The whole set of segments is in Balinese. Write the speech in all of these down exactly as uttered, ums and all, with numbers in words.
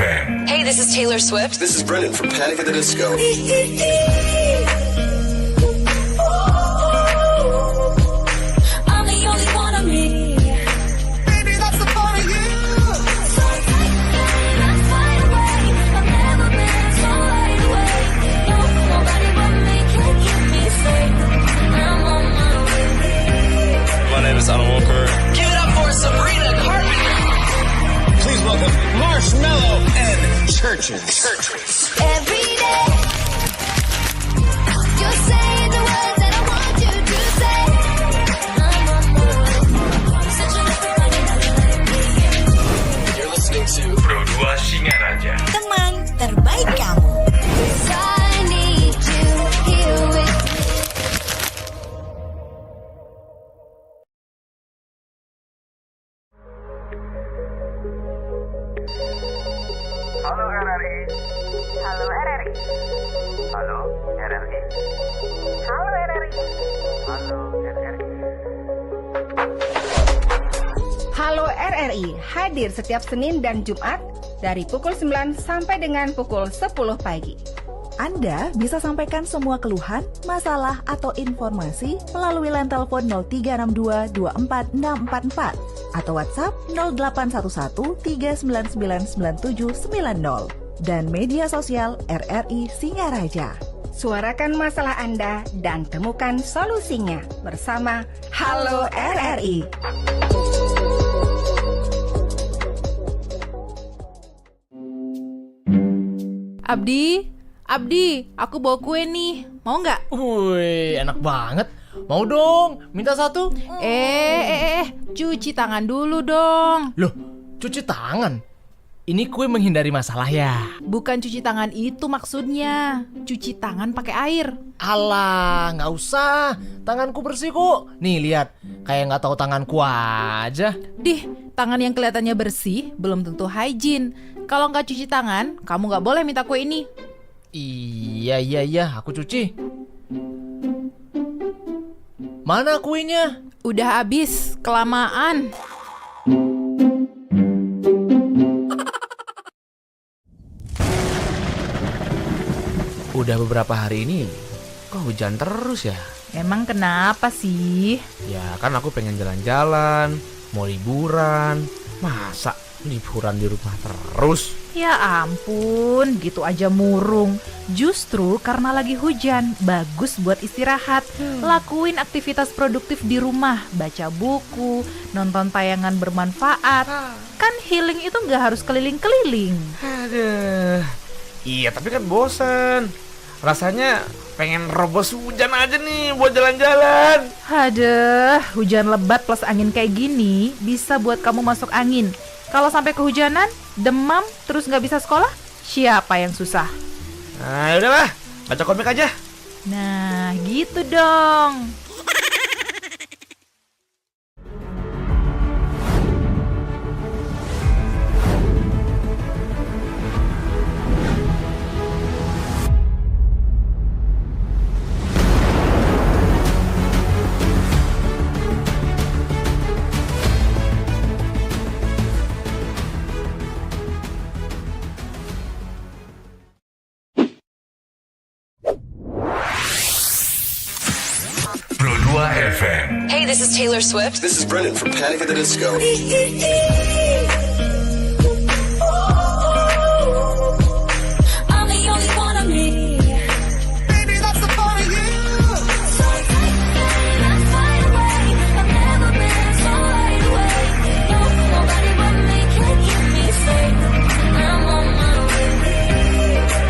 F M. Hey, this is Taylor Swift. This is Brennan from Panic at the Disco. My name is Alan Walker. Give it up for Sabrina Carpenter. Please welcome Marshmello and Chvrches. Every day, you're saying the words that I want you to say. You're listening to Pro dua Singaraja. Teman terbaik kamu. Halo R R I. Halo R R I. Halo R R I. Halo R R I. Halo R R I. Halo R R I hadir setiap Senin dan Jumat dari pukul sembilan sampai dengan pukul sepuluh pagi. Anda bisa sampaikan semua keluhan, masalah, atau informasi melalui line telepon nol tiga enam dua dua empat enam empat empat atau WhatsApp nol delapan satu satu tiga sembilan sembilan sembilan tujuh sembilan nol dan media sosial R R I Singaraja. Suarakan masalah Anda dan temukan solusinya bersama Halo R R I. Abdi, Abdi, aku bawa kue nih. Mau nggak? Wih, enak banget. Mau dong, minta satu. Eh, eh, eh, cuci tangan dulu dong. Loh, cuci tangan? Ini kue menghindari masalah ya? Bukan cuci tangan itu maksudnya. Cuci tangan pakai air. Alah, nggak usah. Tanganku bersih kok. Nih, lihat. Kayak nggak tahu tanganku aja. Dih, tangan yang kelihatannya bersih belum tentu hygiene. Kalau nggak cuci tangan, kamu nggak boleh minta kue ini. Iya, iya, iya, aku cuci. Mana kuenya? Udah habis, kelamaan. Udah beberapa hari ini, kok hujan terus ya? Emang kenapa sih? Ya kan aku pengen jalan-jalan, mau liburan. Masa liburan di rumah terus? Ya ampun, gitu aja murung. Justru karena lagi hujan, bagus buat istirahat. Hmm. Lakuin aktivitas produktif di rumah, baca buku, nonton tayangan bermanfaat. Ah. Kan healing itu nggak harus keliling-keliling. Aduh. Iya, tapi kan bosen. Rasanya pengen robos hujan aja nih buat jalan-jalan. Aduh, hujan lebat plus angin kayak gini bisa buat kamu masuk angin. Kalau sampai kehujanan, demam, terus nggak bisa sekolah, siapa yang susah? Nah, ya udahlah, baca komik aja. Nah, gitu dong. Pro dua F M. Hey, this is Taylor Swift. This is Brennan from Panic at the Disco.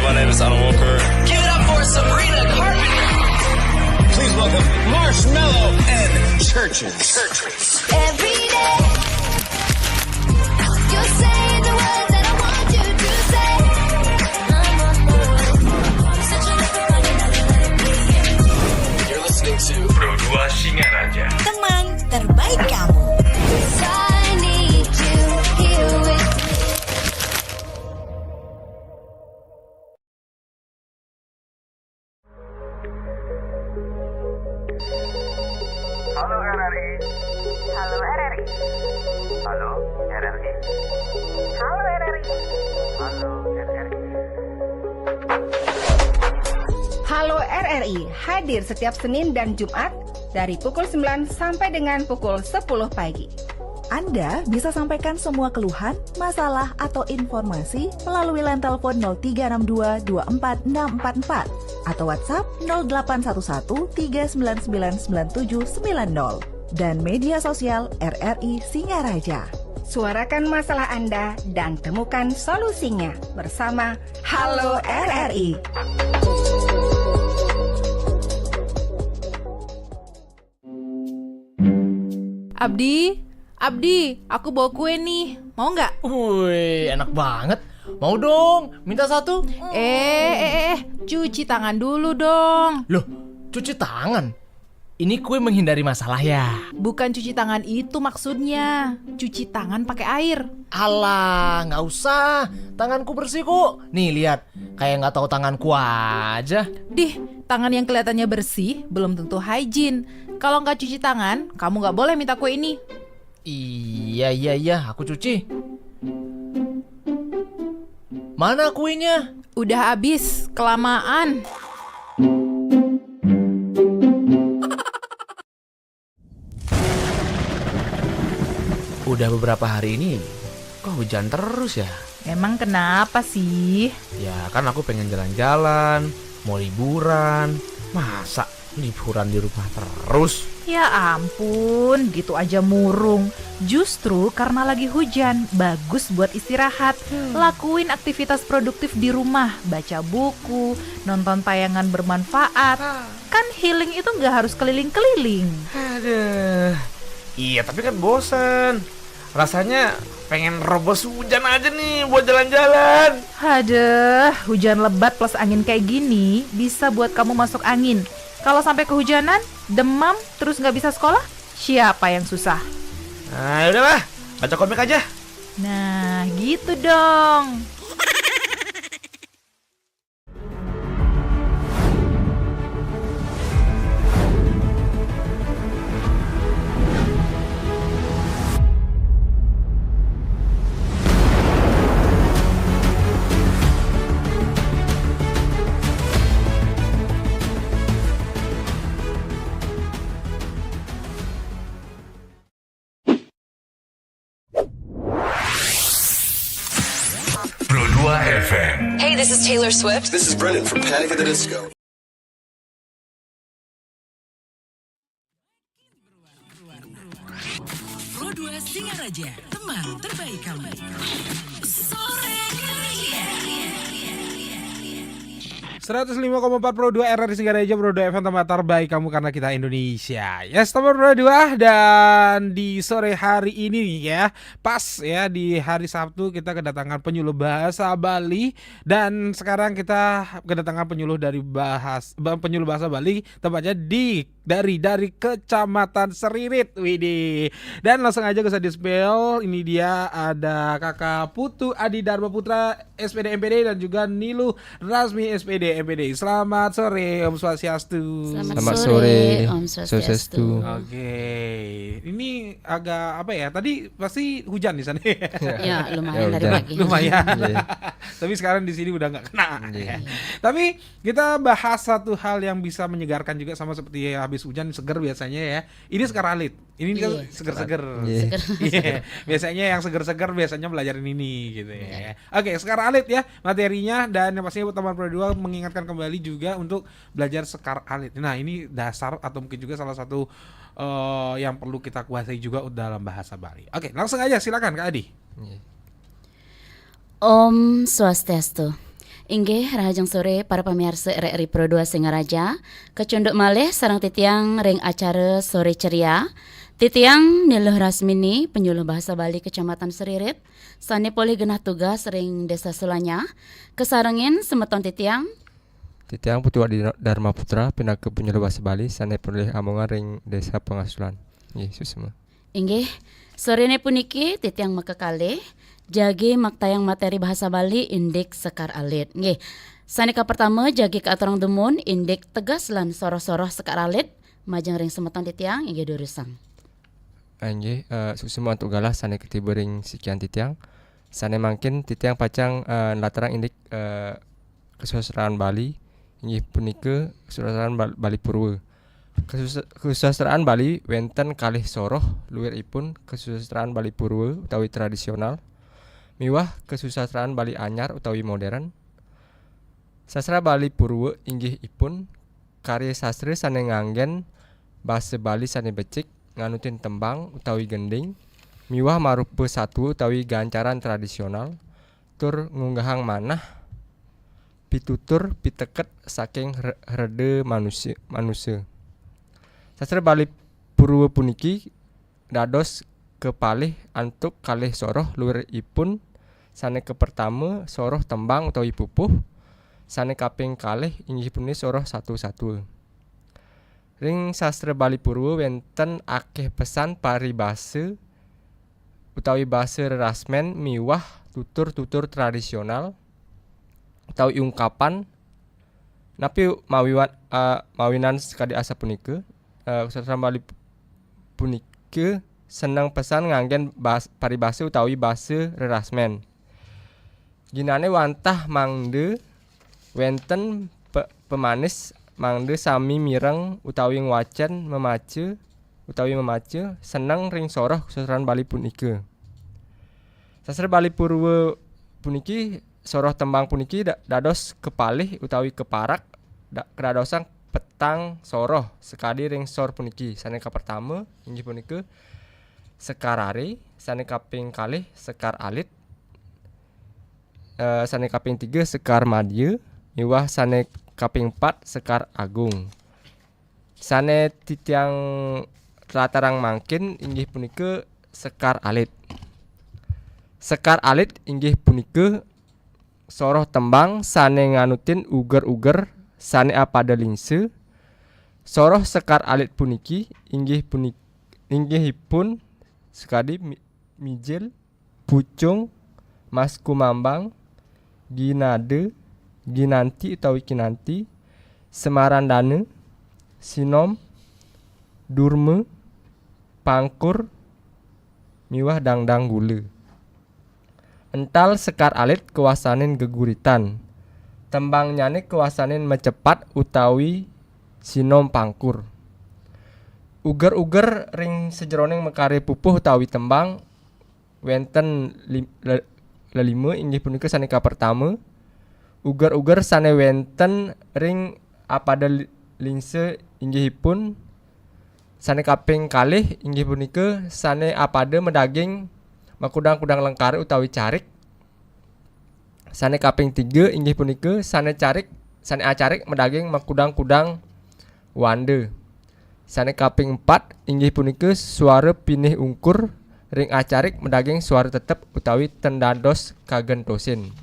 My name is Alan Walker. Give it up for Sabrina Carpenter. Please welcome Marshmello and Chvrches. Every day, you're saying the words that I want you to say. You're listening to Pro dua Singaraja. Teman terbaik kamu. Halo R R I. Halo R R I. Halo R R I. Halo R R I. Halo R R I hadir setiap Senin dan Jumat dari pukul sembilan sampai dengan pukul sepuluh pagi. Anda bisa sampaikan semua keluhan, masalah, atau informasi melalui line telepon nol tiga enam dua dua empat enam empat empat atau WhatsApp nol delapan satu satu tiga sembilan sembilan sembilan tujuh sembilan nol dan media sosial R R I Singaraja. Suarakan masalah Anda dan temukan solusinya bersama Halo R R I. Abdi, Abdi, aku bawa kue nih. Mau nggak? Wih, enak banget. Mau dong, minta satu. Eh, eh, eh, cuci tangan dulu dong. Loh, cuci tangan? Ini kue menghindari masalah ya? Bukan cuci tangan itu maksudnya. Cuci tangan pakai air. Alah, nggak usah. Tanganku bersih kok. Nih, lihat. Kayak nggak tahu tanganku aja. Dih, tangan yang kelihatannya bersih belum tentu hygiene. Kalau nggak cuci tangan, kamu nggak boleh minta kue ini. Iya, iya, iya, aku cuci. Mana kuenya? Udah habis, kelamaan. Udah beberapa hari ini, kok hujan terus ya? Emang kenapa sih? Ya kan aku pengen jalan-jalan, mau liburan. Masa liburan di rumah terus? Ya ampun, gitu aja murung. Justru karena lagi hujan, bagus buat istirahat. Lakuin aktivitas produktif di rumah, baca buku, nonton tayangan bermanfaat. Kan healing itu nggak harus keliling-keliling. Aduh. Iya, tapi kan bosen. Rasanya pengen robos hujan aja nih buat jalan-jalan. Aduh, hujan lebat plus angin kayak gini bisa buat kamu masuk angin. Kalau sampai kehujanan, demam, terus nggak bisa sekolah, siapa yang susah? Nah, udahlah, baca komik aja. Nah, gitu dong. Pro dua F M. Hey, this is Taylor Swift. This is Brendan from Panic at the Disco. Pro dua Singaraja, teman terbaik kamu. Sore Kalian. Seratus lima koma empat Pro dua R R I Singaraja, Pro dua F M, teman terbaik kamu karena kita Indonesia. Yes, teman Pro dua, dan di sore hari ini nih ya, pas ya di hari Sabtu kita kedatangan penyuluh bahasa Bali, dan sekarang kita kedatangan penyuluh dari bahas penyuluh bahasa Bali, tepatnya di dari dari Kecamatan Seririt, widih. Dan langsung aja gak usah di-spell. Ini dia ada Kakak Putu Adi Dharma Putra, S P D M P D, dan juga Nilu Rasmi, S P D M P D. Selamat sore, Om Swastiastu. Selamat Selamat sore, sore. Om Swastiastu. Swastiastu. Oke, ini agak apa ya? Tadi pasti hujan di sana. Ya, lumayan Ya, dari hujan. Pagi. Lumayan. Iya. Tapi sekarang di sini udah nggak kena. Iya. Ya. Tapi kita bahas satu hal yang bisa menyegarkan juga, sama seperti habis hujan seger biasanya ya. Ini sekar alit. Ini kan Iya. Seger-seger. Iya. Seger. Iya. Biasanya yang seger-seger biasanya belajarin ini gitu ya. Oke, sekar alit ya materinya, dan yang pastinya teman Pro dua mengingatkan kembali juga untuk belajar sekar alit. Nah, ini dasar atau mungkin juga salah satu eh, yang perlu kita kuasai juga dalam bahasa Bali. Oke, langsung aja, silakan Kak Adi. Om Swastiastu. Inggih, rahajeng sore para pamiarsa R R I Pro dua Singaraja. Kacunduk malih sareng titiang ring acara Sore Ceria. Titiang Niluh Rasmini, penyuluh bahasa Bali Kecamatan Seririt, sane polih genah tugas ring Desa Sulanyah. Kasarengin semeton titiang. Titiang Putu Adi Dharma Putra, pinaka penyuluh bahasa Bali sane polih amongan ring Desa Pangasulan. Nggih, suksma. Inggih, sorene puniki titiang makakalih jagi maktayang materi bahasa Bali indik sekar alit. Nggih. Sane kapertama jagi kaaturang dumun indik tegas lan soroh-soroh sekar alit majeng ring semeton titiang, inggih durusang. Inggih, eh, suksma antuk galah sane katiba ring sikian titiang. Sané mangkin titiang pacang eh, nlatarang indik eh, kasusastraan Bali, inggih punika kasusastraan Bal- Bali Purwa. Kasus- kasusastraan Bali wénten kalih soroh luiripun kasusastraan Bali Purwa utawi tradisional miwah kasusastraan Bali Anyar utawi modern. Sastra Bali Purwa inggih ipun karya sastra sané nganggén basa Bali sané becik, nganutin tembang utawi gending, miwah marupa satua utawi gancaran tradisional, tur ngunggahang manah pitutur piteket saking re- reda manusia, manusa. Sastra Bali Purwa puniki dados kepalih antuk kalih soroh luiripun, sané kapertama soroh tembang utawi pupuh, sané kaping kalih inggih punika soroh satua-satua. Ring sastra Bali Purwa wénten akéh pesan paribasa utawi basa rerasmén miwah tutur-tutur tradisional utawi ungkapan. Napi mawiwan, eh, mawinan sakadi asapunika, eh, sastra Bali punika seneng pesan nganggén bas- paribasa utawi basa rerasmén. Ginané wantah mangda wénten pe- pemanis mangda sami mireng utawi ngwacén, memaca utawi memaca seneng ring soroh sastra Bali punika. Sastra Bali Purwa puniki, soroh tembang puniki da- dados kepalih utawi keparak da- kadadosang petang soroh sakadi ring sor puniki. Sané kapertama inggih punika Sekar Are, sané kaping kalih Sekar Alit, eh, sané kaping tiga Sekar Madya, miwah sané kaping empat Sekar Agung. Sané titiang tlatarang mangkin inggih punika Sekar Alit. Sekar Alit inggih punika soroh tembang sané nganutin uger-uger sané apada lingsa. Soroh Sekar Alit puniki inggih puni- inggihipun sakadi mi- mijil, pucung, mas kumambang, ginada, ginanti utawi kinanti, semarandana, sinom, durma, pangkur, miwah dangdang gula. Ental Sekar Alit kawastanin geguritan. Tembangnyané kawastanin macepat utawi sinom pangkur. Uger-uger ring sajeroning makarya pupuh utawi tembang wénten lim- le- lelima, inggih punika sané kapertama, uger-uger sané wénten ring apada li- lingsa inggihipun, sané kaping kalih inggih punika sané apada madaging makudang-kudang lengkara utawi carik. Sané kaping tiga inggih punika sané carik, sané acarik madaging makudang-kudang wanda. Sané kaping empat inggih punika suara pinih ungkur ring acarik madaging suara tetep utawi ten dados kagentosin.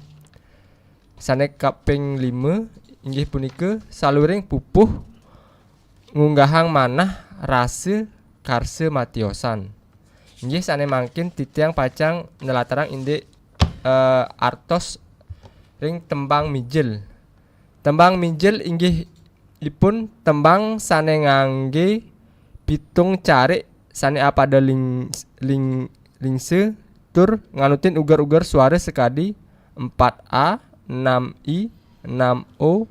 Sané kaping lima inggih punika saluiring pupuh ngunggahang manah rasa karsa matiosan. Inggih sané mangkin titiang pacang nlatarang indik eh, artos ring tembang mijil. Tembang mijil inggih ipun tembang sané nganggé pitung carik sané apada ling, ling, lingsa tur nganutin uger-uger suara sakadi empat A, enam I, enam O,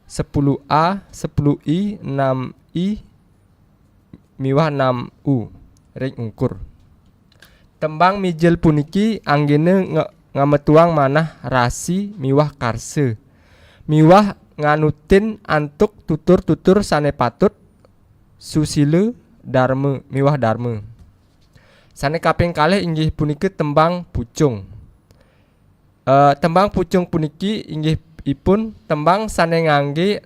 sepuluh A, sepuluh I, enam I, miwah enam U ring ungkur. Tembang mijil puniki anggéna nga- ngametuang manah rasi miwah karsa, miwah nganutin antuk tutur-tutur sané patut, susila, darma, miwah darma. Sané kaping kalih inggih punika tembang pucung. Eh, tembang pucung puniki inggih ipun tembang sané nganggé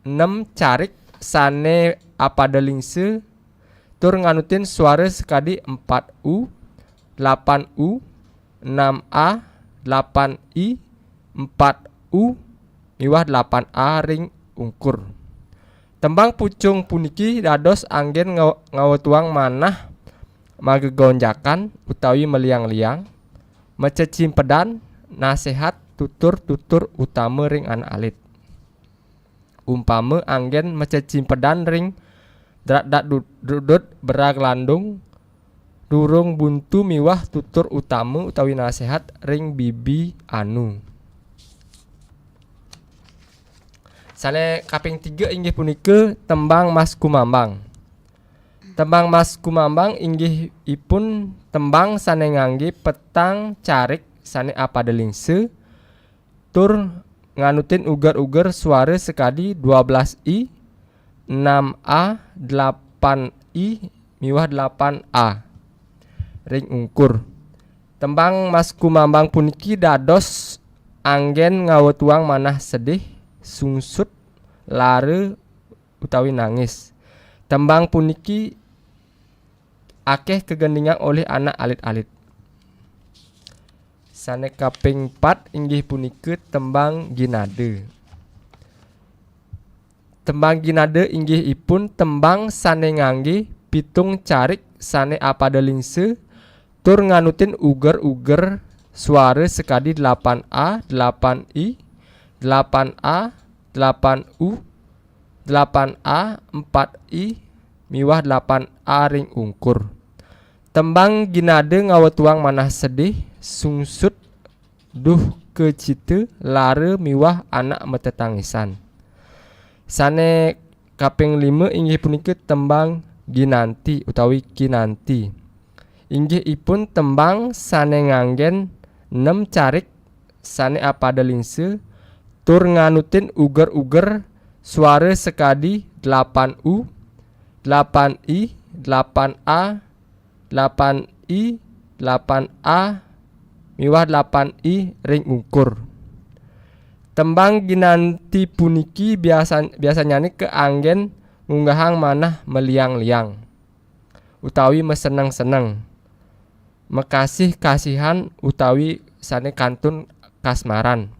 nem carik sané apada lingsa tur nganutin suara sakadi empat U, delapan U, enam A, delapan I, empat U, miwah delapan A ring ungkur. Tembang pucung puniki dados anggén ngaw- ngawetuang manah magegonjakan utawi maliang-liang, macecimpedan, nasehat, tutur-tutur utama ring anak alit. Umpama anggén macecimpedan ring drat-dat du- dudut berag landung, durung buntu miwah tutur utama utawi nasihat ring bibi anu. Sane kaping tiga inggih punika tembang Mas Kumambang. Tembang Mas Kumambang inggih ipun tembang sane ngangge petang carik sane apada lingsa tur nganutin uger-uger suara sakadi dua belas i, enam a, delapan i, miwah delapan a ring ungkur. Tembang Mas Kumambang puniki dados anggen ngawetuang manah sedih, sungsut, lara, utawi nangis. Tembang puniki akeh kagendingang olih anak alit-alit. Sane kaping pat inggih punika tembang ginada. Tembang ginada inggih ipun tembang sane ngangge pitung carik sane apada lingsa tur nganutin uger-uger suara sakadi delapan a, delapan i, delapan a, delapan u, delapan a, empat i, miwah delapan a ring ungkur. Tembang ginada ngawetuang manah sedih, sungsut, duhka cita, lara miwah anak matetangisan. Sane kaping lima inggih punika tembang ginanti utawi kinanti. Inggih ipun tembang sane nganggen nem carik sane apada lingsa tur nganutin uger-uger suara sakadi delapan u, delapan i, delapan a, delapan i, delapan a, miwah delapan i ring ungkur. Tembang ginanti puniki biasa, biasanyane kaanggen ngunggahang manah maliang-liang utawi maseneng-seneng, makasih-kasihan utawi sane kantun kasmaran,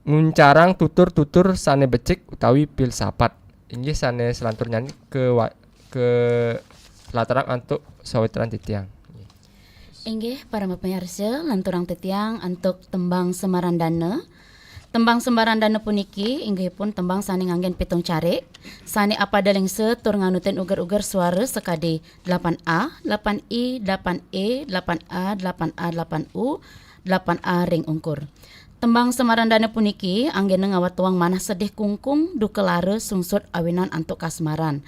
nguncarang tutur-tutur sane becik utawi filsafat. Inggih sane selanturnyan ke wa-, ke latarang antuk sawitran titiang. Inggih, para pamiarsa, lanturang titiang antuk tembang Semarandana. Tembang Semarandana puniki inggihipun tembang sane nganggen pitung carik, sane apada lingsa tur nganutin uger-uger suara sakadi delapan a, delapan i, delapan e, delapan a, delapan a, delapan u, delapan a ring ungkur. Tembang Semarandana puniki anggena ngawetuang manah sedih kungkung, duka lara, sungsut awinan antuk kasmaran.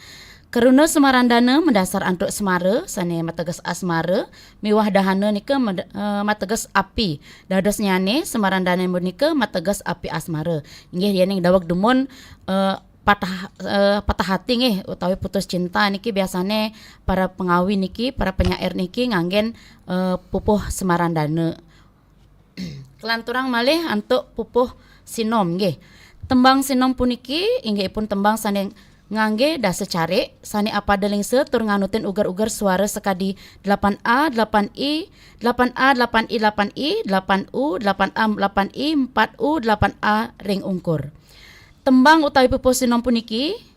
Karuna Semarandana madasar antuk semara, sane mateges asmara, miwah dahana nika mad-, eh, mateges api. Dadosnyane Semarandana menika mateges api asmara. Inggih, yening daweg dumun, eh, patah, eh, patah hati nggih utawi putus cinta niki biasane para pengawi niki, para penyair niki nganggen, eh, pupuh Semarandana. Kelanturang malih antuk pupuh Sinom nggih. Tembang Sinom puniki inggihipun tembang sane ngangge dasa carik, sane apada lingsa tur nganutin uger-uger suara sakadi delapan a, delapan i, delapan a, delapan i, delapan i, delapan u, delapan a, delapan i, empat u, delapan a ring ungkur. Tembang utawi pupuh Sinom puniki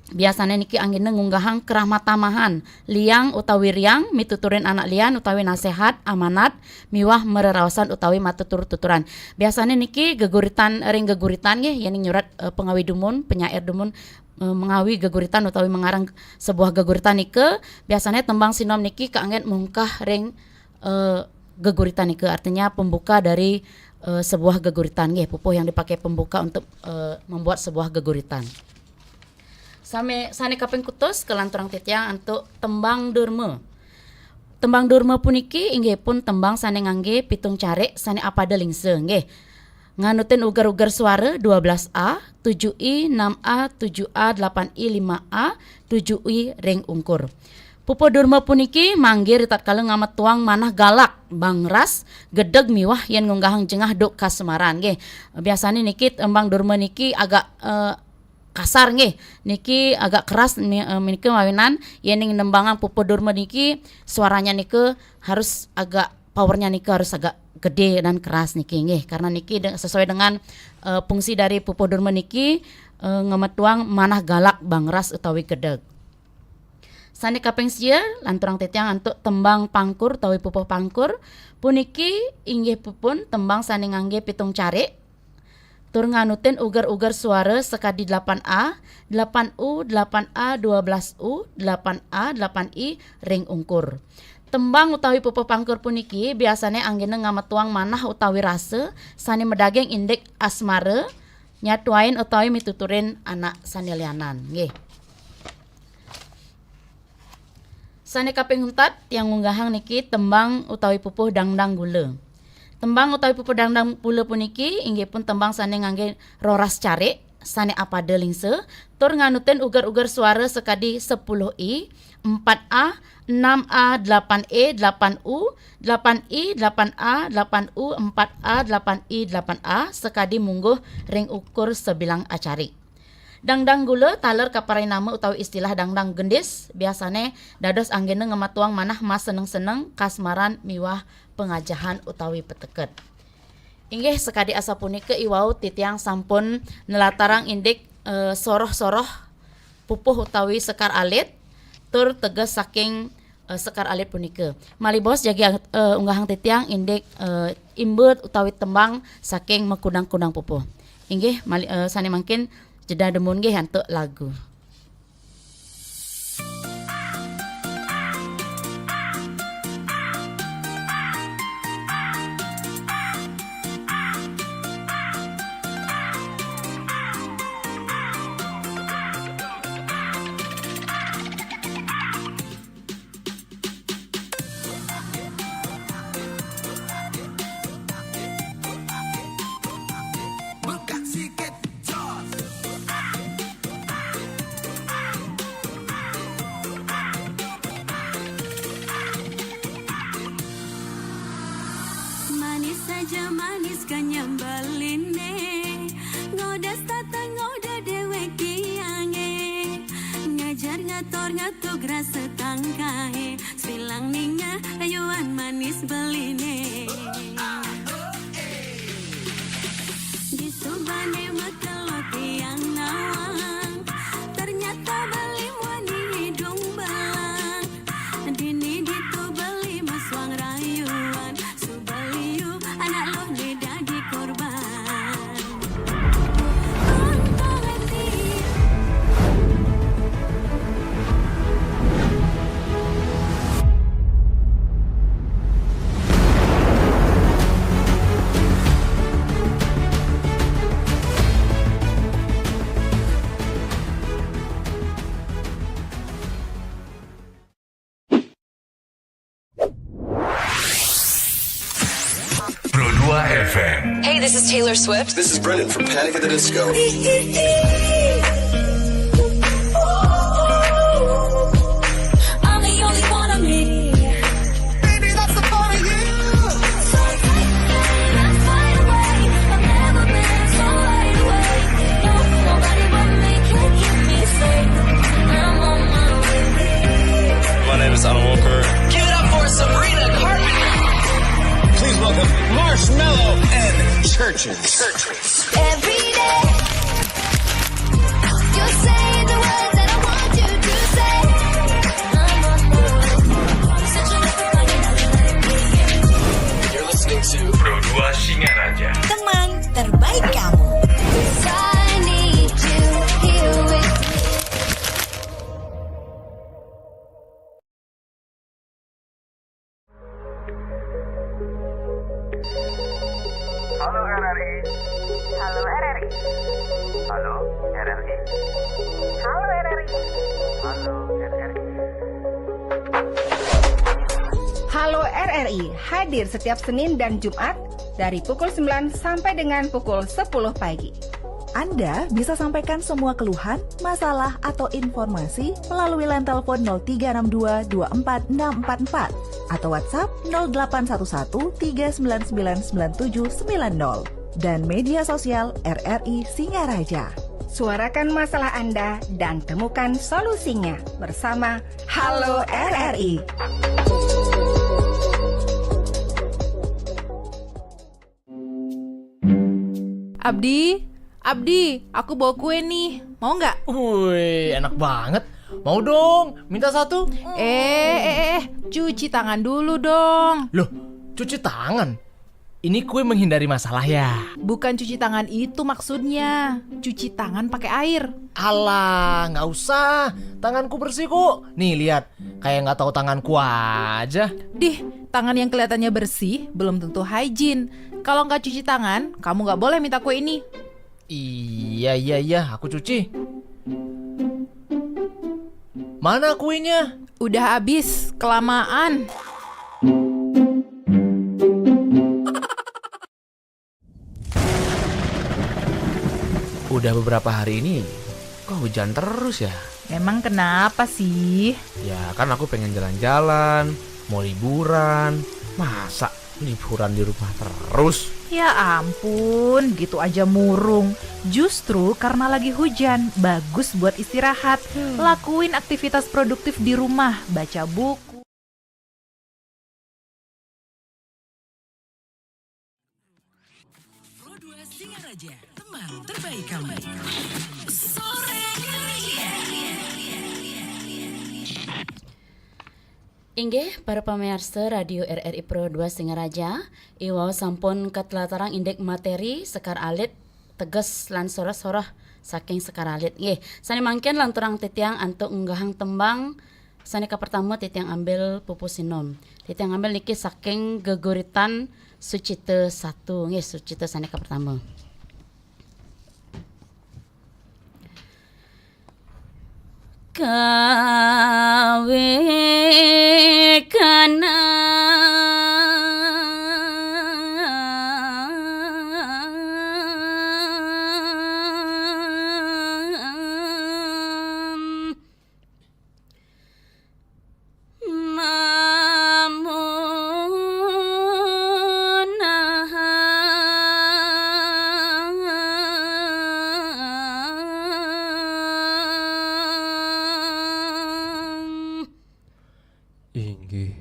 biasane niki anggena ngunggahang kerah matamahan, liang utawi riang, mituturin anak lian utawi nasehat, amanat, miwah mareraosan utawi matutur-tuturan. Biasane niki geguritan ring geguritan nggih, yening nyurat, eh, pengawi dumun, penyair dumun, eh, mengawi geguritan utawi mengarang sebuah geguritan nika, biasane tembang Sinom niki kaanggen mungkah ring, eh, geguritan nika, artinya pembuka dari, eh, sebuah geguritan nggih, pupuh yang dipakai pembuka untuk, eh, membuat sebuah geguritan. Same, sane kaping kutus, kelanturang titiang antuk tembang durma. Tembang durma puniki inggihipun tembang sane ngangge pitung carik sane apada lingsa nggih. Nganutin uger-uger suara dua belas a, tujuh i, enam a, tujuh a, delapan i, lima a, tujuh i ring ungkur. Pupuh durma puniki manggi ritatkala ngametuang manah galak, bangras, gedeg miwah yen ngunggahang jengah duk kasmaran nggih. Biasane niki tembang durma niki agak, eh, kasar nggih. Niki agak keras ni-, eh, menika mawinan yening nembangang pupuh durma niki suaranya nika harus agak, powernya nika harus agak gede dan keras niki nggih. Karena niki de-, sesuai dengan, eh, fungsi dari pupuh durma niki, eh, ngametuang manah galak, bangras utawi gedeg. Sane kaping sia, lanturang titiang antuk tembang pangkur utawi pupuh pangkur. Puniki inggih pupun tembang sane ngangge pitung carik. Tur nganutin uger-uger suara sakadi delapan A, delapan U, delapan A, dua belas U, delapan A, delapan I ring ungkur. Tembang utawi pupuh pangkur puniki biasane anggena ngametuang manah utawi rasa sane madaging indik asmara, nyatuain utawi mituturin anak sane lianan. Nggih. Sane kaping untat, tiang ngunggahang niki tembang utawi pupuh dangdang gula. Tembang utawi pupuh dangdang gula puniki inggih pun tembang sane ngangge roras carik, sane apada lingsa, tur nganutin uger-uger suara sakadi sepuluh I, empat A, enam A, delapan E, delapan U, delapan I, delapan A, delapan U, empat A, delapan I, delapan A, sakadi mungguh ring ukur sabilang acarik. Dangdang gula taler kaparai nama utawi istilah dangdang gendis, biasane dados anggena ngematuang manah maseneng-seneng, kasmaran miwah pangajahan utawi peteket. Inggih sakadi asapunika iwau titiang sampun nelatarang indik, eh, soroh-soroh pupuh utawi sekar alit, tur teges saking, eh, sekar alit punika. Malih bos jagi, eh, unggahang titiang indik, eh, imba utawi tembang saking makudang-kudang pupuh. Inggih, malih, eh, sane mangkin jeda dumun nggih antuk lagu. Manis saja manis kenyem beline, ngodas tata ngoda dewek tiange, ngajar ngator ngatug rasa tangkahe, silang ningeh rayuan manis beline. Disubane makelo tiang nawang, ternyata beli muani hidung belang. Dini ditu beli mesuang rayuan, subeliu anak luh dadi korban. Untung ati. Pro dua F M. Hey, this is Taylor Swift. This is Brennan from Panic at the Disco. I'm the only one of me. Baby, that's the part of you. So take it, let's fly away. I've never been so wide awake. No, nobody but me can keep me safe. I'm on my way. My name is Alan Walker. Give it up for Sabrina Carpenter. Please welcome Marshmello and Chvrches. Every day, you say the words that I want you to say. You're listening to Pro dua Singaraja. Teman terbaik kamu. 'Cause I need you here with me. Halo R R I. Halo R R I. Halo R R I. Halo R R I. Halo R R I hadir setiap Senin dan Jumat dari pukul sembilan sampai dengan pukul sepuluh pagi. Anda bisa sampaikan semua keluhan, masalah, atau informasi melalui line telepon nol tiga enam dua dua empat enam empat empat atau WhatsApp nol delapan satu satu tiga sembilan sembilan sembilan tujuh sembilan nol dan media sosial R R I Singaraja. Suarakan masalah Anda dan temukan solusinya bersama Halo R R I. Abdi, Abdi, aku bawa kue nih. Mau nggak? Wih, enak banget. Mau dong, minta satu. Eh, eh, eh, cuci tangan dulu dong. Loh, cuci tangan? Ini kue menghindari masalah ya? Bukan cuci tangan itu maksudnya. Cuci tangan pakai air. Alah, nggak usah. Tanganku bersih kok. Nih, lihat. Kayak nggak tahu tanganku aja. Dih, tangan yang kelihatannya bersih belum tentu hygiene. Kalau nggak cuci tangan, kamu nggak boleh minta kue ini. Iya, iya, iya. Aku cuci. Mana kuenya? Udah habis, kelamaan. Udah beberapa hari ini, kok hujan terus ya? Emang kenapa sih? Ya kan aku pengen jalan-jalan, mau liburan. Masa liburan di rumah terus? Ya ampun, gitu aja murung. Justru karena lagi hujan, bagus buat istirahat. Lakuin aktivitas produktif di rumah, baca buku. Pro dua Singaraja, teman terbaik kamu. Sore Indonesia. Inggih, para pamiarsa Radio R R I Pro dua Singaraja, iwau sampun katlatarang indik materi sekar alit, teges lan soroh-soroh saking sekar alit. Nggih, sane mangkin lanturang titiang antuk ngunggahang tembang sane kapertama titiang ambil pupuh sinom. Titiang ambil niki saking geguritan Sucita satu. Nggih, Sucita sane kapertama. Kawe kanan mamunahang. Inggih,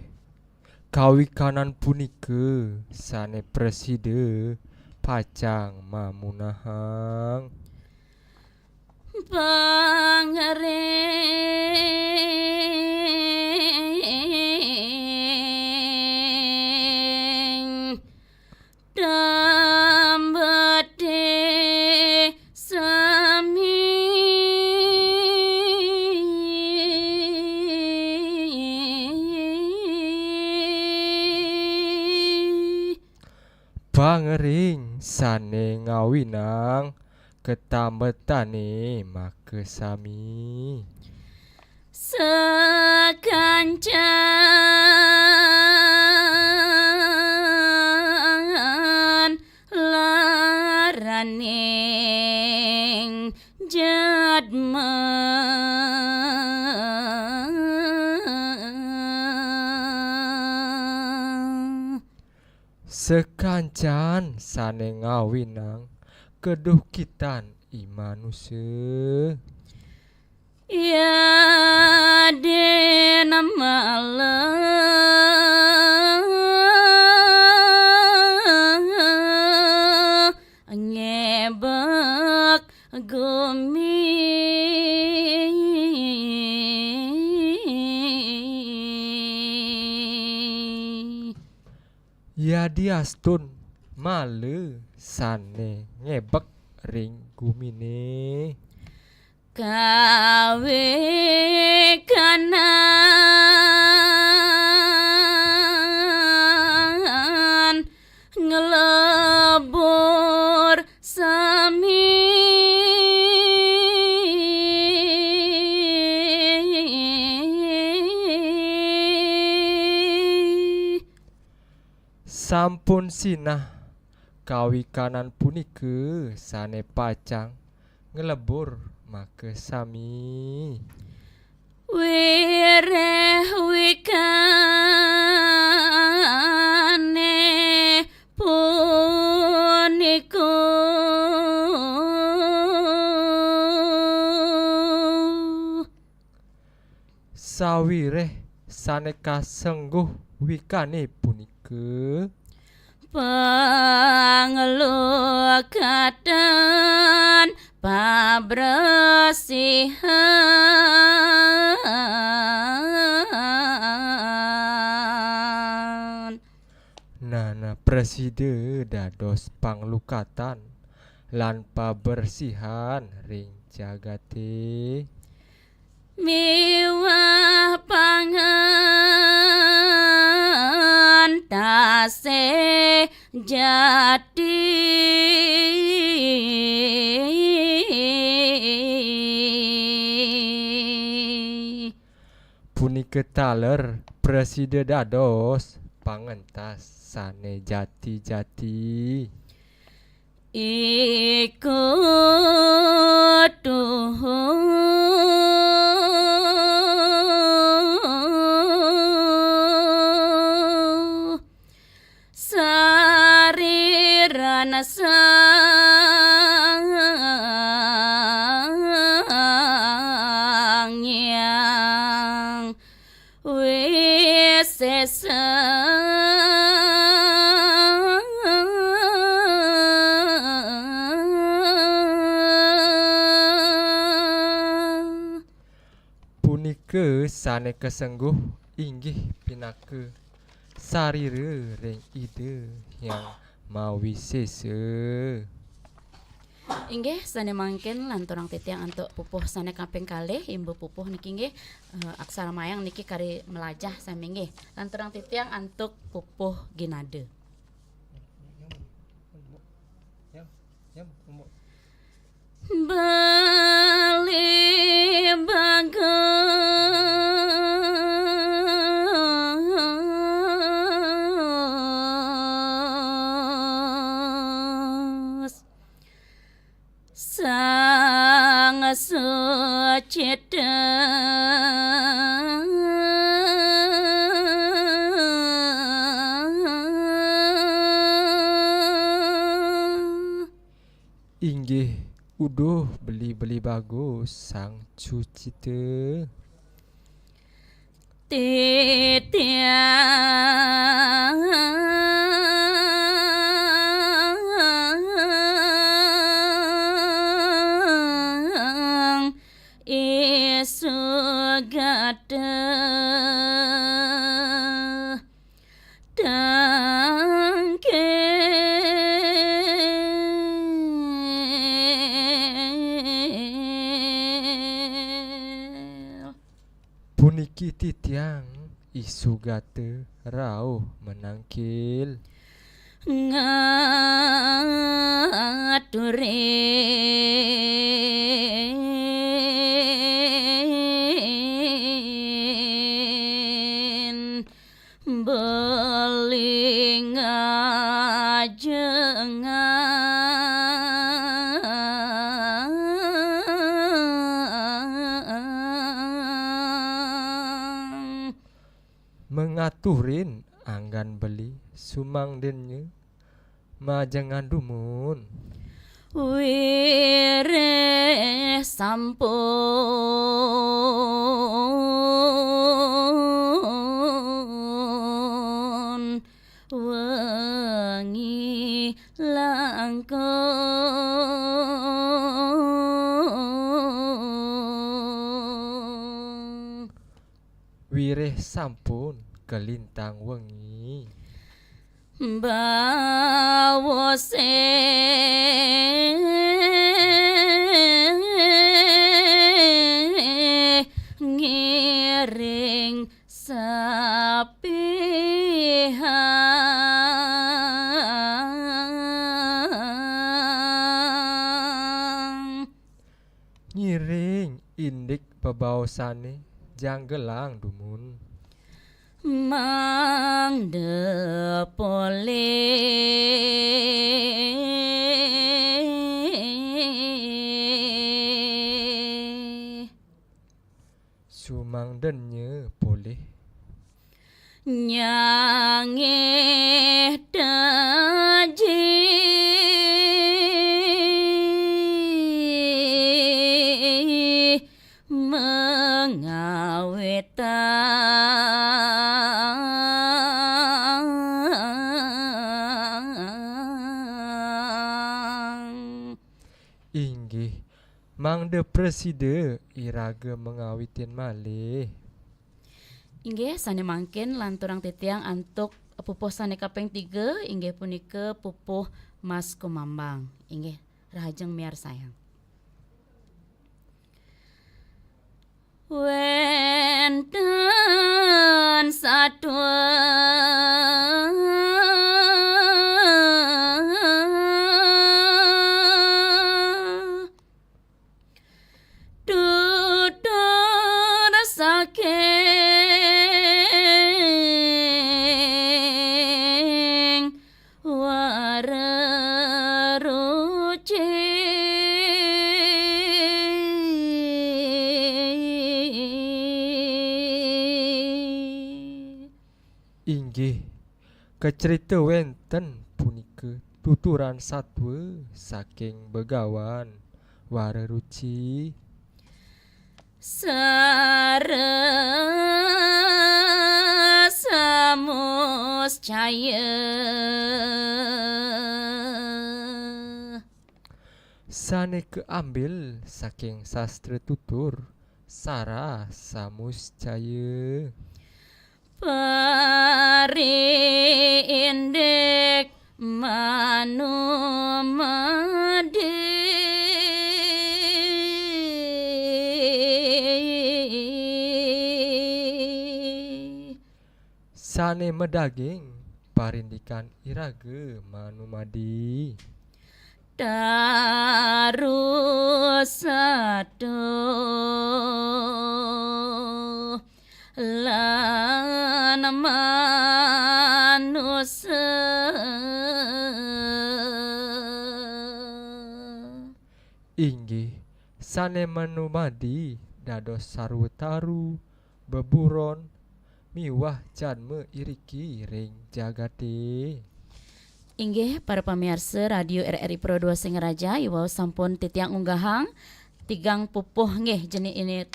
kawikanan punika sane prasida pacang mamunahang. Pangering dambete sami. Pangering sane ngawinang katambetane makasami. Sakancan laraning jadma. Sakancan sane ngawinang keduhkitan i manusa. Yadin malah ngebek gumi. Yadiastun mala sane ngebek ring gumine. Kawikanan nglebur sami. Sampun sinah kawikanan punika sane pacang nglebur makasami. Wireh wikane punika. Sawireh sane kasengguh wikane punika. Panglukatan pabresihan. Nah, nah, Prasida dados panglukatan lan pabersihan ring jagate. Miwah pangentase jati. Punika taler prasida dados pangentas sane jati-jati. Iku tuhu sarirana Sang Hyang Wisesa. Punika sane kasengguh inggih pinaka sarira ring Ida Hyang Mawisesa. Inggih, sane mangkin lanturang titiang antuk pupuh sane kaping kalih, imba pupuh niki inggih, eh, aksara mayang niki kari melajah sami inggih. Lanturang titiang antuk pupuh ginada. Beli bagus Sang Sucita. Inggih uduh beli-beli bagus Sang Sucita. Titiang isugata tangkil. Puniki titiang isugata rauh manangkil. Ngaturin beli ngajengang. Mangaturin anggan beli sumangdinnya majengan dumun. Wiréh sampun wengi langkung. Wiréh sampun kalintang wengi. Bawose ngiring sapihang. Ngiring indik bebaosane janggelang dumun. Mangda polih. Sumangdanya polih. Nyangih taji mangawitang. Inggih, mangda prasida iraga mangawitin malih. Inggih, sane mangkin lanturang titiang antuk Pupuh sané kaping tiga inggih punika pupuh Mas Kumambang. Inggih, rahajeng miarsayang. Wénten satua tutur saking Wara Ruci. Inggih, kacerita wénten punika tuturan satua saking Begawan Wara Ruci. Sara Samuscaya. Sané kaambil saking sastra tutur Sara Samuscaya. Pari indik manumadi. Sané madaging parindikan iraga manumadi. Taru satuh lan manusa. Inggih, sané manumadi dados sarwa taru, beburon, miwah janma iriki ring jagaté. Inggih, para pamiarsa Radio R R I Pro dua Singaraja, iwau sampun titiang unggahang tigang pupuh nggih, jeni ini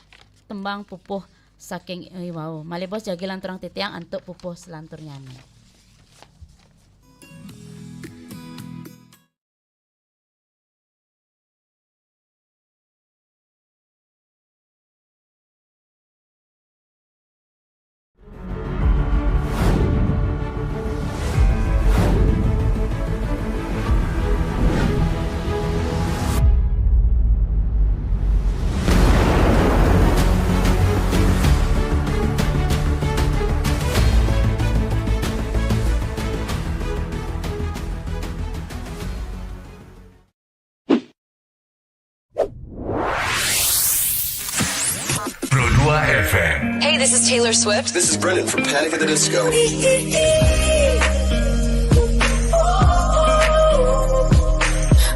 tembang pupuh saking iwau. Malih bos jagi lanturang titiang antuk pupuh selanturnyané. Pro dua F M. Hey, this is Taylor Swift. This is Brendan from Panic at the Disco.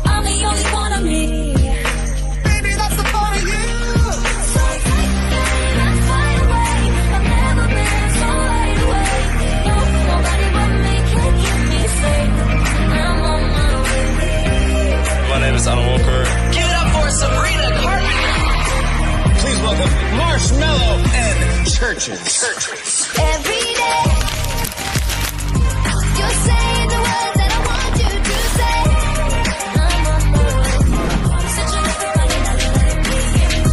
I'm the only one of me. Baby, that's the part of you. So take that and fly away. I've never been so wide awake. No, nobody but me can keep me safe. I'm on my way. My name is Alan Walker. Give it up for Sabrina Carpenter. Please welcome Marshmello and Chvrches. Every day, you say the words that I want you to say. I'm on my way. Such a lover, I never let me in.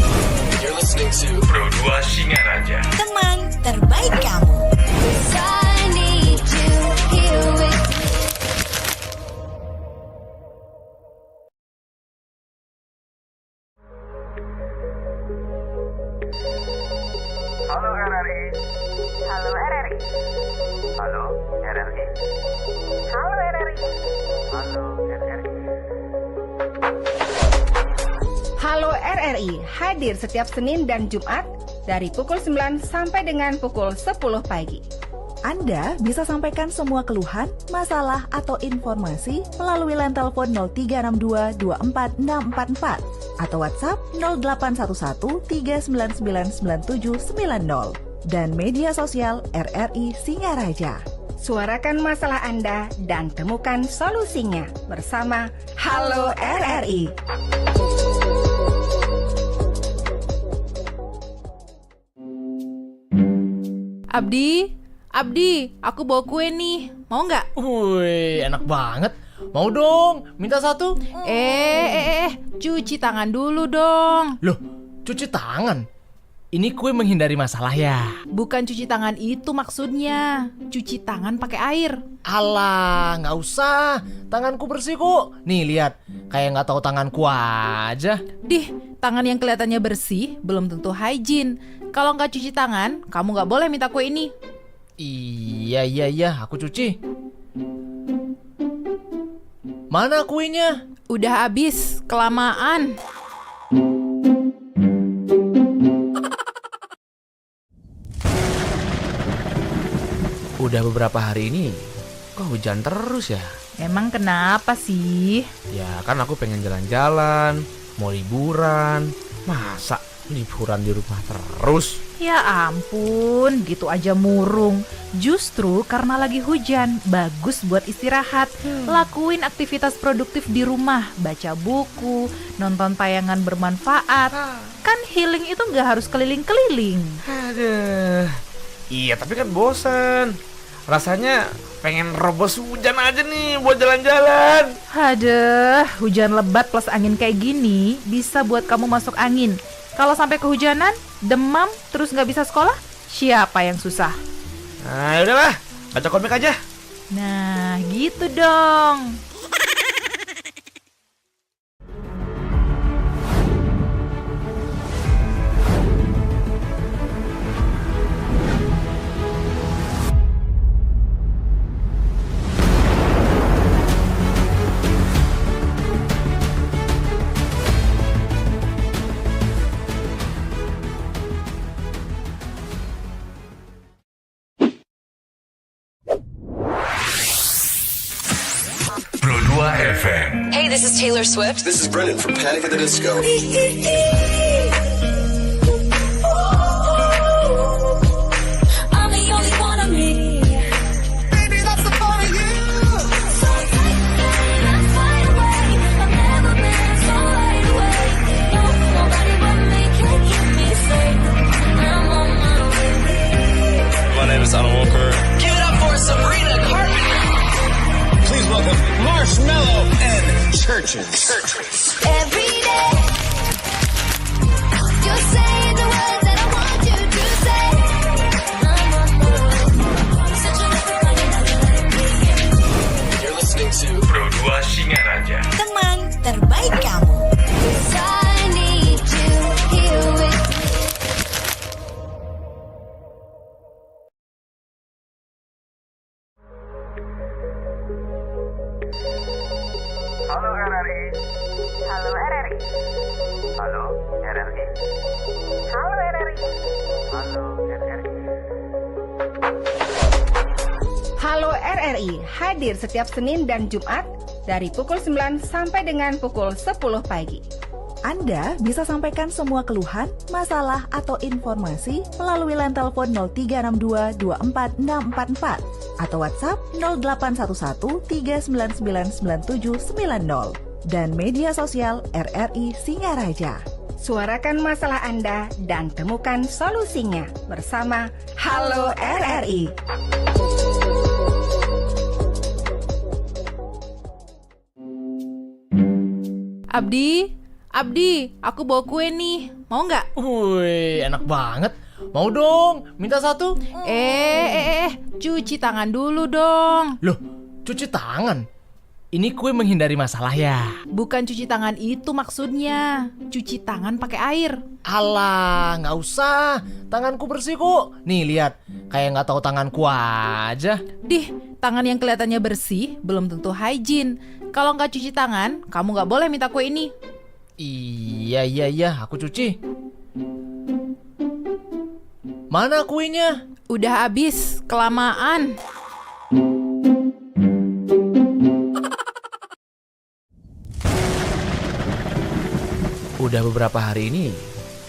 You're listening to Pro dua Singaraja. Teman terbaik kamu. 'Cause I need you here with me. Halo R R I. Halo R R I. Halo R R I. Halo R R I. Halo R R I. Halo R R I, hadir setiap Senin dan Jumat dari pukul sembilan sampai dengan pukul sepuluh pagi. Anda bisa sampaikan semua keluhan, masalah, atau informasi melalui line telepon nol tiga enam dua dua empat enam empat empat atau WhatsApp nol delapan satu satu tiga sembilan sembilan sembilan tujuh sembilan nol dan media sosial R R I Singaraja. Suarakan masalah Anda dan temukan solusinya bersama Halo R R I. Abdi, Abdi, aku bawa kue nih. Mau nggak? Wih, enak banget. Mau dong, minta satu. Eh, eh, eh, cuci tangan dulu dong. Loh, cuci tangan? Ini kue menghindari masalah ya? Bukan cuci tangan itu maksudnya. Cuci tangan pakai air. Alah, nggak usah. Tanganku bersih kok. Nih, lihat. Kayak nggak tahu tanganku aja. Dih, tangan yang kelihatannya bersih belum tentu hygiene. Kalau nggak cuci tangan, kamu nggak boleh minta kue ini. Iya, iya, iya. Aku cuci. Mana kuenya? Udah habis, kelamaan. Udah beberapa hari ini, kok hujan terus ya? Emang kenapa sih? Ya kan aku pengen jalan-jalan, mau liburan. Masa liburan di rumah terus? Ya ampun, gitu aja murung. Justru karena lagi hujan, bagus buat istirahat. Lakuin aktivitas produktif di rumah, baca buku, nonton tayangan bermanfaat. Kan healing itu nggak harus keliling-keliling. Aduh. Iya, tapi kan bosen. Rasanya pengen robos hujan aja nih buat jalan-jalan. Aduh, hujan lebat plus angin kayak gini bisa buat kamu masuk angin. Kalau sampai kehujanan, demam, terus nggak bisa sekolah, siapa yang susah? Nah, ya udahlah, baca komik aja. Nah, gitu dong. Pro dua F M. Hey, this is Taylor Swift. This is Brennan from Panic at the Disco. I'm the only one of me. Baby, that's the part of you. So take me and fly away. I've never been so wide awake. No, nobody but me can keep me safe. I'm on my way. My name is Alan Walker. Give it up for Sabrina Carpenter. Please welcome Marshmello and Chvrches. Every day, you're saying the words that I want you to say. You're listening to Pro dua Singaraja. Teman terbaik kamu. 'Cause I need you here with me. Halo R R I. Halo R R I. Halo R R I. Halo R R I. Halo R R I. Halo R R I hadir setiap Senin dan Jumat dari pukul sembilan sampai dengan pukul sepuluh pagi. Anda bisa sampaikan semua keluhan, masalah, atau informasi melalui line telepon nol tiga enam dua dua empat enam empat empat atau WhatsApp nol delapan satu satu tiga sembilan sembilan sembilan tujuh sembilan nol dan media sosial R R I Singaraja. Suarakan masalah Anda dan temukan solusinya bersama Halo R R I. Abdi, Abdi, aku bawa kue nih. Mau nggak? Wih, enak banget. Mau dong, minta satu. Eh, eh, eh, eh, cuci tangan dulu dong. Loh, cuci tangan? Ini kue menghindari masalah ya? Bukan cuci tangan itu maksudnya. Cuci tangan pakai air. Alah, nggak usah. Tanganku bersih kok. Nih, lihat. Kayak nggak tahu tanganku aja. Dih, tangan yang kelihatannya bersih belum tentu hygiene. Kalau nggak cuci tangan, kamu nggak boleh minta kue ini. Iya, iya, iya, aku cuci. Mana kuenya? Udah habis, kelamaan. Udah beberapa hari ini,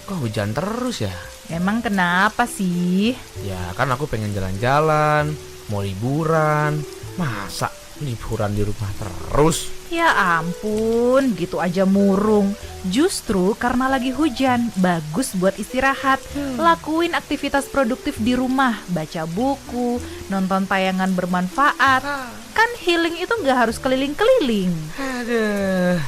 kok hujan terus ya? Emang kenapa sih? Ya kan aku pengen jalan-jalan, mau liburan. Masa liburan di rumah terus? Ya ampun, gitu aja murung. Justru karena lagi hujan, bagus buat istirahat. Lakuin aktivitas produktif di rumah, baca buku, nonton tayangan bermanfaat. Kan healing itu nggak harus keliling-keliling. Aduh.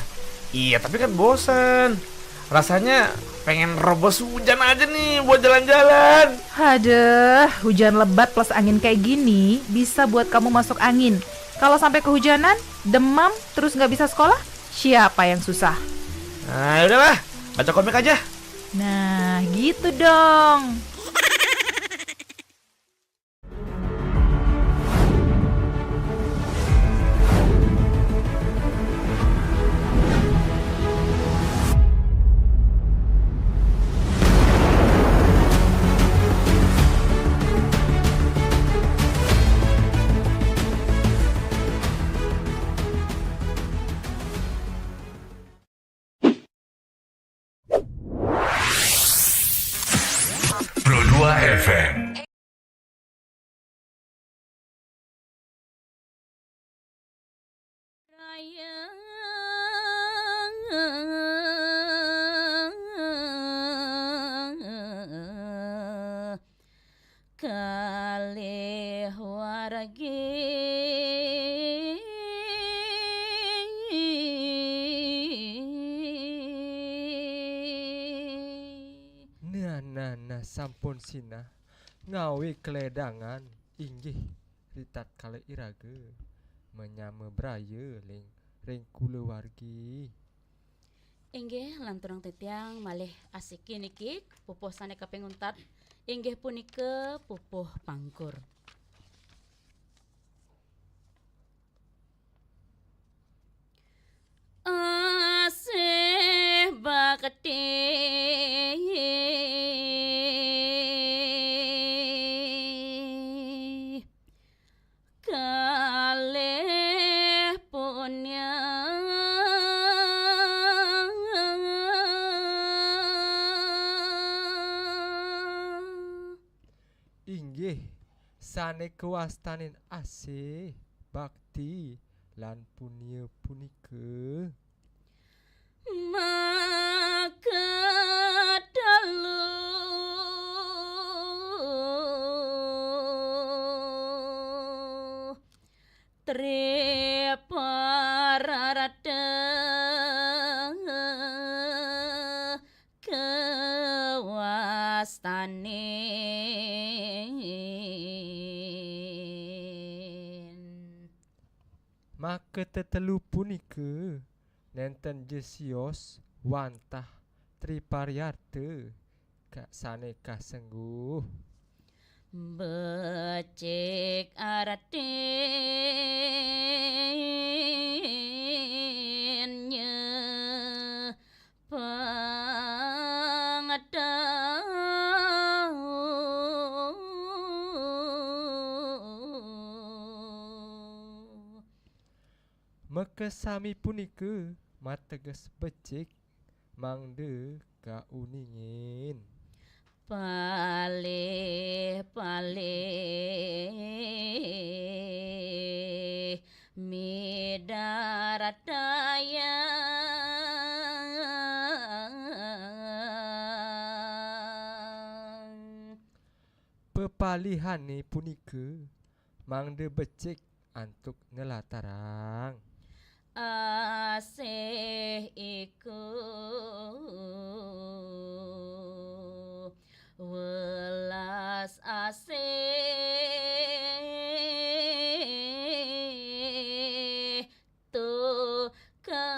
Iya, tapi kan bosen. Rasanya Pengen robos hujan aja nih buat jalan-jalan. Aduh, hujan lebat plus angin kayak gini bisa buat kamu masuk angin. Kalau sampai kehujanan, demam, terus nggak bisa sekolah, siapa yang susah? Nah, ya udahlah, baca komik aja. Nah, gitu dong. Pro dua F M. Raya kalih wargi. Nah, nah, nah, sampun sinah ngawi keledangan, inggih ritatkala iraga manyama braya ling ring kulawargi. Inggih, lanturang titiang malih asiki niki pupuh sane kaping untat, inggih punika pupuh pangkur. Asih bakti kalih punya. Inggih, sane kawastanin asih, bakti, lan punia punika. Makatelu triparata kawastanin. Maka tetelu punika nenten ja sios wantah tripariyarta ka-, sane kasengguh. Becik aratinnya pangetahuh. Makasami punika mateges becik mangda kauningin. Palih-palih midaratayang. Pepalihane punika mangda becik antuk nelatarang. Asih iku welas asih tu kawus.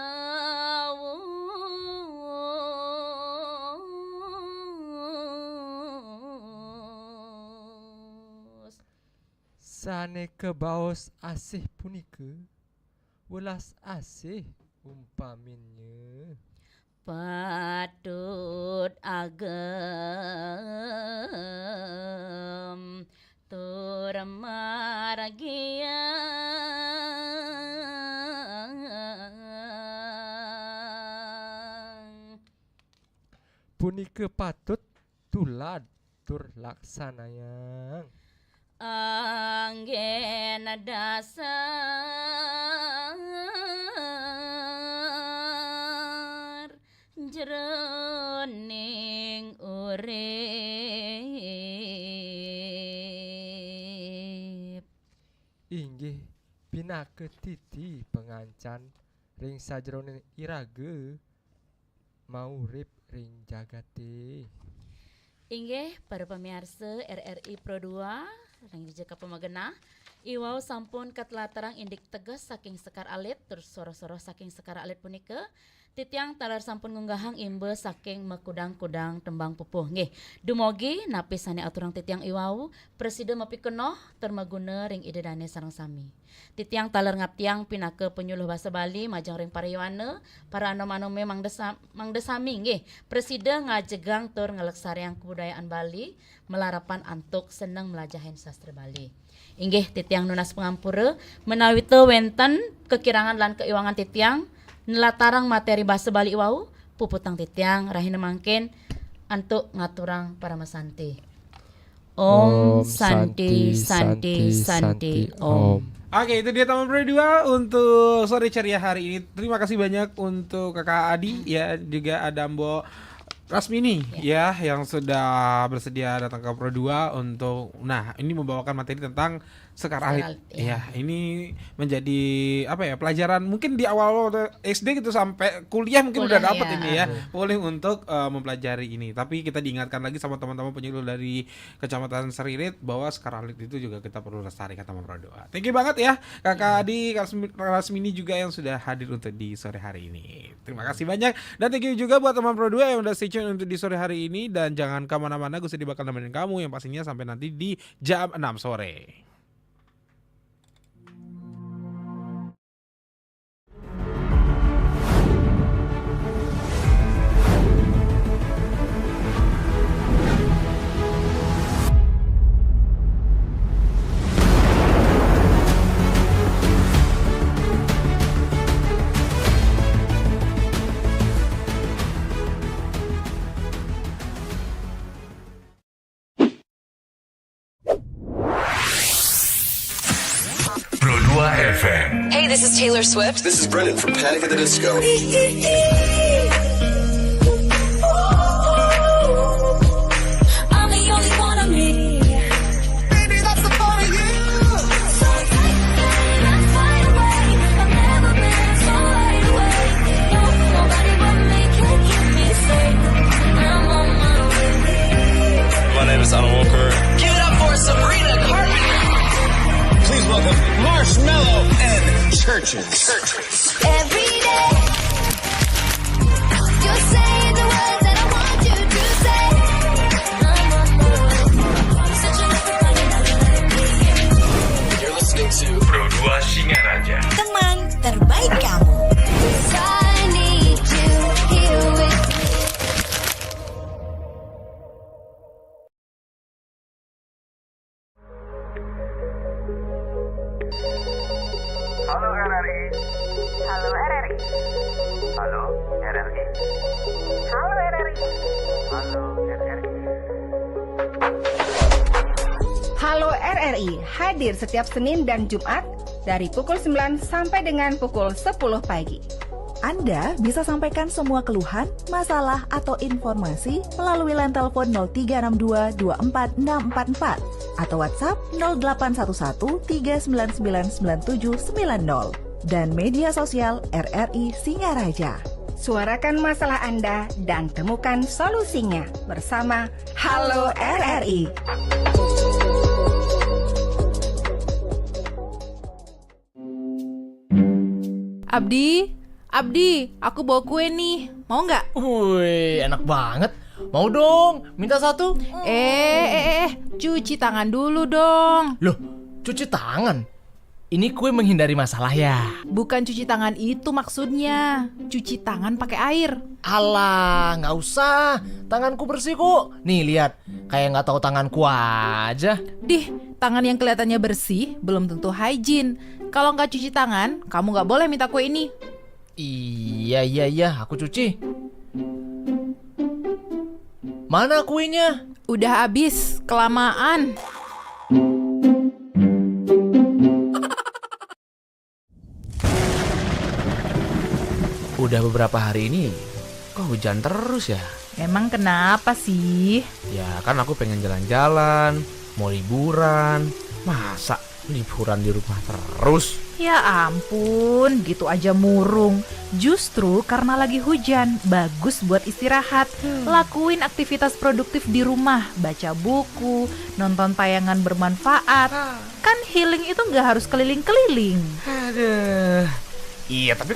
Sane kabaos asih punika, welas asih umpaminnya patut agem tur margiang. Punika patut tulad tur laksanayang. Anggen dasar jroning urip. Inggih pinaka titi pangancan ring sajroning iraga maurip ring jagaté. Inggih, para pamiarsa R R I Pro dua, ring jejaka pamagenah, iwau sampun katlatarang indik teges saking sekar alit, tur soroh-soroh saking sekar alit punika, titiang taler sampun ngunggahang imba saking makudang-kudang tembang pupuh. Nggih, dumugi napi sané aturang titiang iwau, prasida mapikenoh tur maguna ring Ida Dané sareng sami. Titiang taler ngabdiang pinaka panyuluh basa Bali majeng ring para yowana, para anom-anome mangda sa-, mangda sami nggih prasida ngajegang tur nglestariang kabudayaan Bali, malarapan antuk seneng mlajahin sastra Bali. Inggih, titiang nunas pangampura menawi ta wénten kakirangan lan kaiwangan titiang nlatarang materi basa Bali wau, puputang titiang rahina mangkin antuk ngaturang paramasanti. Om Santi, Santi, Santi, Om. Oke, itu dia Taman Pro dua untuk sore ceria hari ini. Terima kasih banyak untuk Kakak Adi, ya, juga ada Mbok Rasmini, ya, yang sudah bersedia datang ke Pro dua untuk, nah, ini membawakan materi tentang sekar alit. Sekar alit, ya. Ya, ini menjadi apa ya, pelajaran mungkin di awal-awal S D gitu sampai kuliah mungkin udah Kuliah, dapat ya. Ini ya, boleh untuk eh, mempelajari ini. Tapi kita diingatkan lagi sama teman-teman penyuluh dari Kecamatan Seririt bahwa sekar alit itu juga kita perlu lestarikan, Taman Pro dua. Thank you banget ya, Kakak Adi, Kak Rasmi- Rasmini juga yang sudah hadir untuk di sore hari ini. Terima kasih banyak. Dan thank you juga buat Taman Pro dua yang udah stay tune untuk di sore hari ini. Dan jangan kemana-mana, Gus Edi bakal nemenin kamu yang pastinya sampai nanti di jam enam sore. Pro dua F M. Hey, this is Taylor Swift. This is Brendan from Panic at the Disco. I'm the only one of me. Baby, that's the part of you. So tight, then I fly away. I've never been so wide awake. No, nobody but me can keep me safe. I'm on my way. My name is Alan Walker. Give it up for Sabrina Carpenter. Please welcome Marshmello and Chvrches. Every day, you're saying the words that I want you to say. I'm on my way. I'm such a You're listening to Pro dua Singaraja. Teman terbaik kamu. I need you here with me. Halo R R I. Halo R R I. Halo R R I. Halo R R I. Halo R R I. Halo R R I hadir setiap Senin dan Jumat dari pukul sembilan sampai dengan pukul sepuluh pagi. Anda bisa sampaikan semua keluhan, masalah, atau informasi melalui line telepon nol tiga enam dua dua empat enam empat empat atau WhatsApp nol delapan satu satu tiga sembilan sembilan sembilan tujuh sembilan nol dan media sosial R R I Singaraja. Suarakan masalah Anda dan temukan solusinya bersama Halo R R I. Abdi, Abdi, aku bawa kue nih. Mau nggak? Wih, enak banget. Mau dong, minta satu. Eh, eh, eh, cuci tangan dulu dong. Loh, cuci tangan? Ini kue menghindari masalah ya? Bukan cuci tangan itu maksudnya. Cuci tangan pakai air. Alah, nggak usah. Tanganku bersih kok. Nih, lihat. Kayak nggak tahu tanganku aja. Dih, tangan yang kelihatannya bersih belum tentu hygiene. Kalau nggak cuci tangan, kamu nggak boleh minta kue ini. Iya, iya, iya. Aku cuci. Mana kuenya? Udah habis, kelamaan. Udah beberapa hari ini, kok hujan terus ya? Emang kenapa sih? Ya kan aku pengen jalan-jalan, mau liburan. Masa Liburan di rumah terus. Ya ampun, gitu aja murung. Justru karena lagi hujan, bagus buat istirahat. Lakuin aktivitas produktif di rumah, baca buku, nonton tayangan bermanfaat. Kan healing itu nggak harus keliling-keliling. Aduh. Iya, tapi